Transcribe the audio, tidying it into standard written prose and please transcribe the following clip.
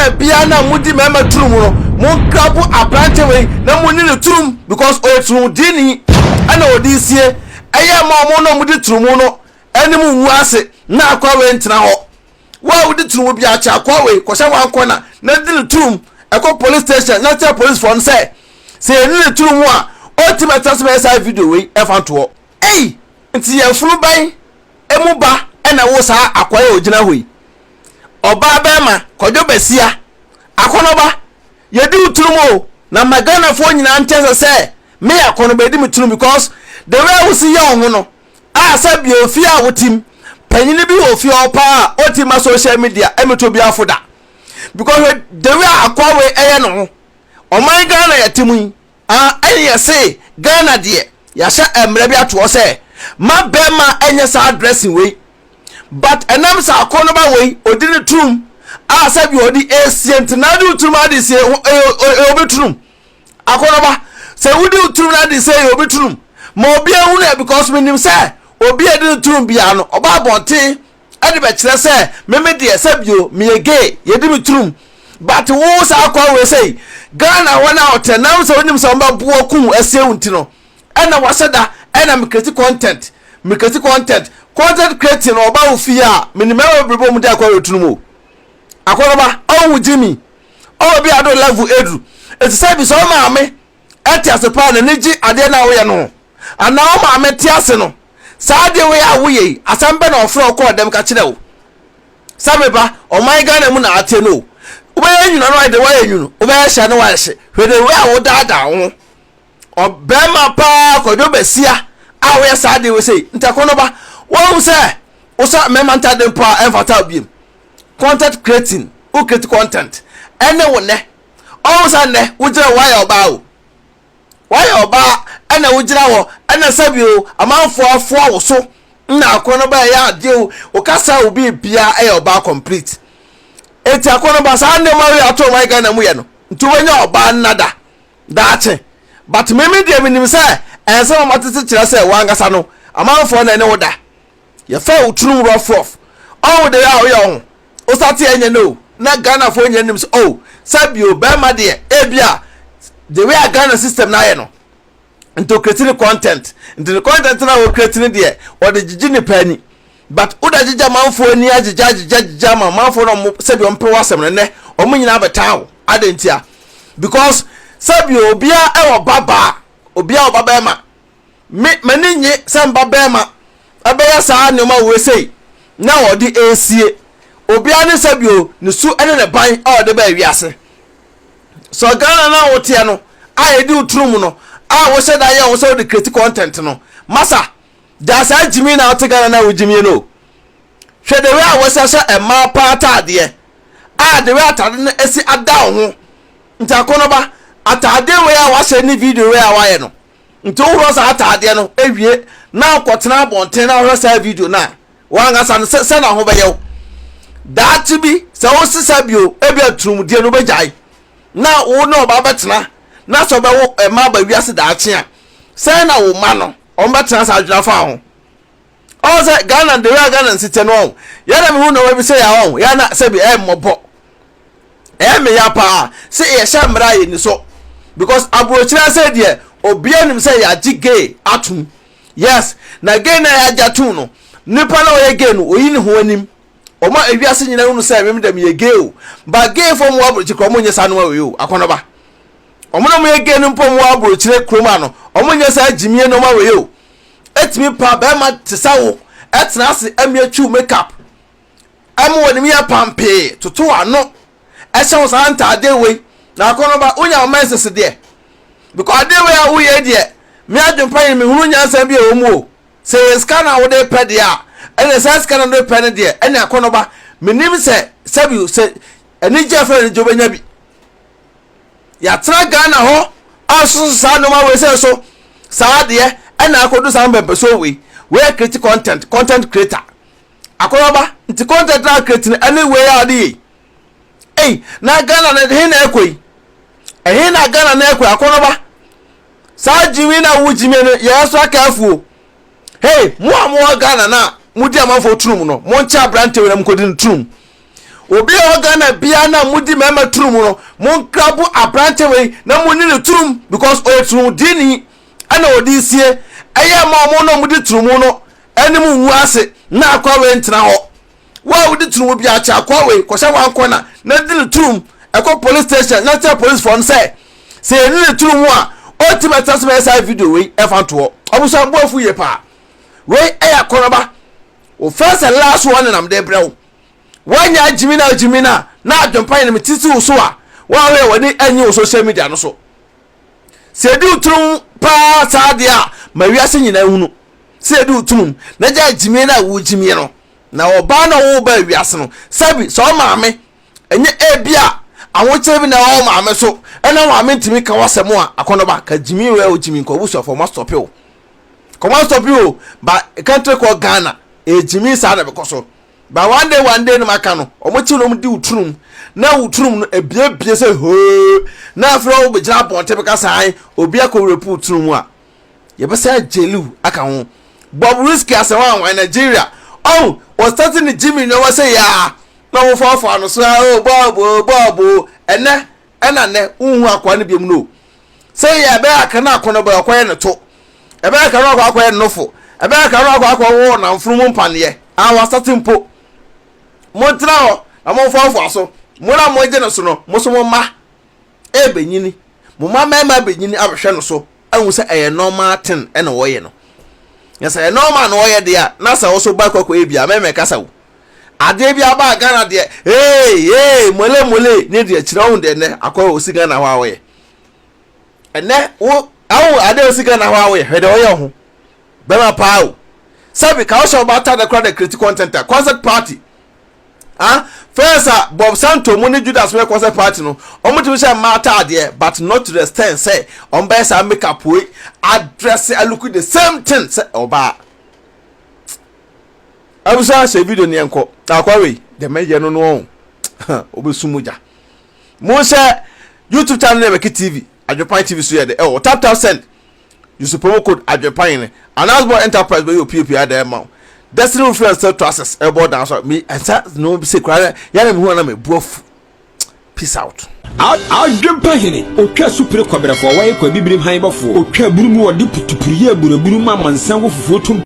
Ghana biara na modi mmarima turum no, monkrabo aberante wei na monni ne turum because ɔyɛ turumdini ɛna ɔde sie. Ɛyɛ ma ɔmo na ɔmodi turumu no anim ngu ase na akoa wei ntena hɔ. Wo a wodi turumu biara kyɛ akoa wei kɔhyɛ one corner na di ne turum ɛkɔ police station na kyerɛ policefoɔ no sɛ sɛ yɛni ne turumu a ɔntumi ɛtena ase bɛyɛ saa video wei ɛfa ntoɔ. Ei! Nti yɛfunu bɛn emu ba na ɛwo saa akoa yi a ogyina hɔ yi? Ɔbaa bɛɛma, Kwadwo Basia, Akɔnɔba, yɛdi wo turum o, na ma Ghanafoɔ nyinaa nte aseɛ sɛ me Akɔnɔba yɛdi me turum because the way a wosi yɛ wo ho no, a sɛ bia ofie a wotim, panyini bi wɔ ofie hɔ paa a ɔnti ma social media ɛmɛtɔ obi afo da because hwɛ the way a akoa wei ɛyɛ ne ho, ɔman Ghana yɛte mu yi, Ah ɛne yɛse Ghana deɛ yɛahyɛ mmara bi ato hɔ sɛ ma bɛɛma ɛnyɛ saa dressing wei but ɛnam sɛ akɔnɔba wei ɔdi ne turum a sɛbi ɔde ɛsie nti na ade woturum ade sie ɛyɛ obi turum akɔnɔba sɛ wodi woturum na ade sie ɛyɛ obi turum ma obi ahunu ɛ because menim sɛ obi a ɛdi ne turum biara no ɔba abɔnten ɛde bɛkyerɛ sɛ me me deɛ sɛ bio meyɛ gay yɛdi me turum but wo saa kwan wei sɛ Ghana hɔ no a ɔtɛ nam sɛ wonim sɛ wɔbɛboɔ kum asie wo nti no ɛna wahyɛ da ɛna mekreti content mekreti content content creating no ɔba wo fie a menim ɛwɔ bebrebe ɔmo de akɔ wɔ turum o akɔnɔba ɔwo Jimmy ɔwɔ bi ado level eduru eti sɛ bi sɛ ɔmaame ɛte ase paa n'ani gye adeɛ no a woyɛ no ho anaa ɔmaame te ase no Saa adeɛ wei a woyɛ yi, asɛm bɛ na ɔfrɛ wo kɔɔ dɛm ka kyerɛ wo? Sɛ me ba, ɔman Ghana mu na ate no o. Wobɛyɛ nwunu ano ayɛ de woayɛ nwunu, wobɛyɛ hyɛ ne woayɛ hye. Hwɛ de wei a wodaadaa wo ho. Ɔbɛrima paa Kwadwo Basia a woyɛ saa adeɛ wei sei. Nti akɔnnɔba, woahu sɛ wosa mmarima ntade mpo a ɛmfata wo biom. Content creating, wo create content ɛne wo nnɛ. Ɔhu sɛ nnɛ wogyina hɔ woayɛ ɔbaa o. Woayɛ ɔbaa ɛna wogyina hɔ ɛna sɛbi o amanfoɔ afoa wo so na akɔnɔba ɛyɛ adeɛ o wo kasa wo biribiara ɛyɛ ɔbaa complete eti akɔnɔba saa nneɛma wei ato ɔman Ghana mu yɛ no nti wobɛnya ɔbaa nnada daakye but meme deɛ menim sɛ ɛnsɛm a matete kyerɛ sɛ wankasa no amanfoɔ na ɛne wo da Yɛfa wo turum rough rough. Ɔho de a woyɛ ɔho. Wo sate ɛnyɛ no o. Na Ghana foɔ nyina nim sɛ oh sɛ bio bɛrima deɛ ebi a the way a Ghana system no ayɛ no nti o create ne content nti ne content no a o create no deɛ ɔde gyegye nipa ani but woda gyegye amanfoɔ ani agyegye agyegye agyegye ama amanfoɔ no ɔmo sɛbi ɔmo pɛ w'asɛm no nnɛ ɔmo nyinaa bɛtaa wo adɛn ntia because sɛbi obiara ɛwɔ ba baa obiara wɔ ba bɛrima Me m'ani nnye sɛ mba bɛrima bɛyɛ saa nneɛma wei sei na ɔde resie. Obiara ne sɛ bio ne su ne ne ban a ɔde baa wiase. Sɛ Ghana no a woteɛ no a yɛdi wo turu mu no a wohyɛ da yɛ wo sɛ wode create content no masa gyaa saa gyimi na wote Ghana no a wogyimie no o. Hwɛ the way a wɔsi ahyɛ mmaa paa ataadeɛ a the way ataade no asi ada wo ho nti akɔnɔba ataadeɛ wei a wahyɛ ne video wei a wayɛ no Nti wohorɔ saa ataadeɛ no wie na wokɔtena abɔnten na wohwɛ saa video no a, w'ankasa no sɛ na ho bɛyɛ wo. Daakye bi sɛ wosesa bio ebi aturumdeɛ no wobɛgyae na wo ne ɔba bɛtena na sɛ ɔbɛwo mma aba wiase daakye a, sɛn na wo mma no wɔbɛtena saa adwene afa ho. Ɔwɔ sɛ Ghana the way a Ghana nsi te no ɔn yɛn na mehu nneɛma bi sɛ yɛ ɔn yɛn na sɛbi ɛyɛ mmɔbɔ. Ɛyɛ me ya paa sɛ yɛhyɛ mmara a yɛni so because aburokyerɛ sɛ deɛ obiara nim sɛ yɛagye gay atom. Yes, na gay na yɛagye atom no, nipa na ɔyɛ gay no oyi ne ho anim. Ɔma ewiase nyinaa hunu sɛ mem dɛ meyɛ gay o. But gay fo mo aburokyerɛ kora ɔmo nyɛ saa nneɛma wei o, akɔnɔba. Ɔmo na ɔmo yɛ gay no mpo ɔmo wɔ aburokyerɛ kurom ano, ɔmo nyɛ saa gyimie nneɛma wei o. Etumi pa bɛrima te sɛ wo ɛtena ase ɛmia twiw makeup. Ɛma w'anim yɛ pampee, toto w'ano, ɛhyɛ wo saa ntaadeɛ wei, na akɔnnɔba, wonya wo menses deɛ. Because adeɛ wei a woyɛ deɛ, me adwempa yɛ mehunu nyansa bi a ɛwɔ mu o. Sɛ yɛ sika na wode pɛ deɛ a, ɛne saa sika na wode pɛ no deɛ, ɛne akɔnnɔba, menim sɛ, sɛbi, sɛ anigye a ɛfɛ anigye wobɛnya bi. Yɛatena Ghana hɔ asoso saa nneɛma wei sɛ so saa adeɛ ɛna akɔdu saa mpɛmpɛsoɔ wei. Wei yɛ create content, content creator. Akɔnɔba nti content na create no ɛne wei a ɔde yɛ yi. Ei na Ghana no ɛhe na ɛkɔ yi? Ɛhe na Ghana na ɛkɔ yi akɔnɔba? Saa gyimi na wo gyimi no yɛ extra careful o. Hey mo a mowɔ Ghana na modi amanfoɔ turum no monkyɛ aberante wei na monkɔdi no turum. Obi a ɔwɔ Ghana biara na modi mmarima turum no, monkrabo aberante wei na monni ne turum because ɔyɛ turumdini ɛna ɔde sie. Ɛyɛ ma ɔmo na ɔmo di turumu no anim ngu ase na akwa wei ntena hɔ. Wo a wodi turumu bi akyɛ akwa wei kɔhyɛ one corner na di ne turum ɛkɔ police station na kyerɛ policefoɔ no sɛ sɛ yɛni ne turumu a ɔntumi ɛtena so bɛyɛ saa video wei ɛfa ntoɔ. Ɔbusa bo afu yie paa. Wei ɛyɛ akɔnɔba. Wo first and last one na mede brɛ wo. Woanya agyimi na agyimi na na adwempa yɛ no mete si wo so a woahwɛ w'ani anyi wo social media no so. Sɛ ɛdi wo tirim paa saa deɛ a ma wiase nyinaa hunu sɛ ɛdi wo tirim na gya agyimie no a wogyimie no. Na ɔbaa na ɔwo ba wiase no sɛbi sɛ ɔmaame ɛnyɛ ebi a ahokyere bi na ɛwɔ wo maame so ɛna maame ntumi ka w'asɛm a akɔnɔba ka gyimi wei a wogyimi nkɔ abusuafoɔ ma stɔpe wo kɔma stɔpe o ba country called Ghana ɛgyimi saa na bɛkɔ so. But one day one day no maka no ɔmo kyi na ɔmo di wo turum na wo turum no ebiebie sɛ hoo na afei ɔmo bɛgyina abɔnten bɛka saa obi akɔ rape wo turum a yɛbɛsɛ agyeliw aka ho. Bobrisky asɛm a wɔn Nigeria ɔn ɔsate ne Jimmy nneɛma sɛ yaa na ɔmo faafa no so a oh Bob oh Bob oh ɛnɛ ɛna nɛ wohu akoa no biom no sɛ yɛ ɛbɛyɛ aka na akɔnɔ bɛ ɔkɔyɛ ne to ɛbɛyɛ aka no akɔ akɔyɛ ne nofo ɛbɛyɛ aka no akɔ akɔ wɔ namforo mu mpaneɛ a wasate mpo montena hɔ na momfoafoa so mo na mogye no so no mo so mo mma ɛbɛnyini mo mma mmarima bɛnyini abɛhwɛ no so ahu sɛ ɛyɛ normal thing ɛna wɔyɛ no na sɛ ɛyɛ normal na wɔyɛ deɛ a na sɛ wo so ba kɔkɔyɛ bi a mɛmɛ kasa wo adeɛ bi aba Ghana deɛ ee ee mole mole ne deɛ kyerɛ wo deɛ nɛ akɔ osi Ghana hɔ a wɔyɛ ɛnɛ wo awo adeɛ osi Ghana hɔ a wɔyɛ hwɛ deɛ ɔyɛ ho bɛma paa o sɛbi ka wohyɛ ɔba atade kora de create content a concert party ah first a Bob Santo mu ne Judas mɛ concert party no ɔmo tumi hyɛ mmaa ataadeɛ but not to the extent sɛ ɔmo bɛyɛ saa makeup wei address alook the same thing sɛ ɔbaa. Abusa hyɛ video ne yɛnkɔ na akwa wei deɛ mɛyɛ no no ɔn ɔbɛsu mu gya. Monhyɛ YouTube channel no yɛ Bɛki TV Adwepan TV so yɛ de ɛwɔ tap tap send use promo code Adwepan ne Anasbɔ Enterprise bɛyɛ opiapia ada ɛma wo Destiny Roofing and Steel Trusses ɛbɔ dan so mi ɛnsa no se kura yɛn na mehu ana mebu afu. Peace out. Adwempa hene, otwa supire kɔbrɛfoɔ, wɔyɛ kɔ abibirim han bɔfoɔ, otwa aburu mu wɔde putupuru yɛ aburaburu ma amansan wɔ fufuo tom.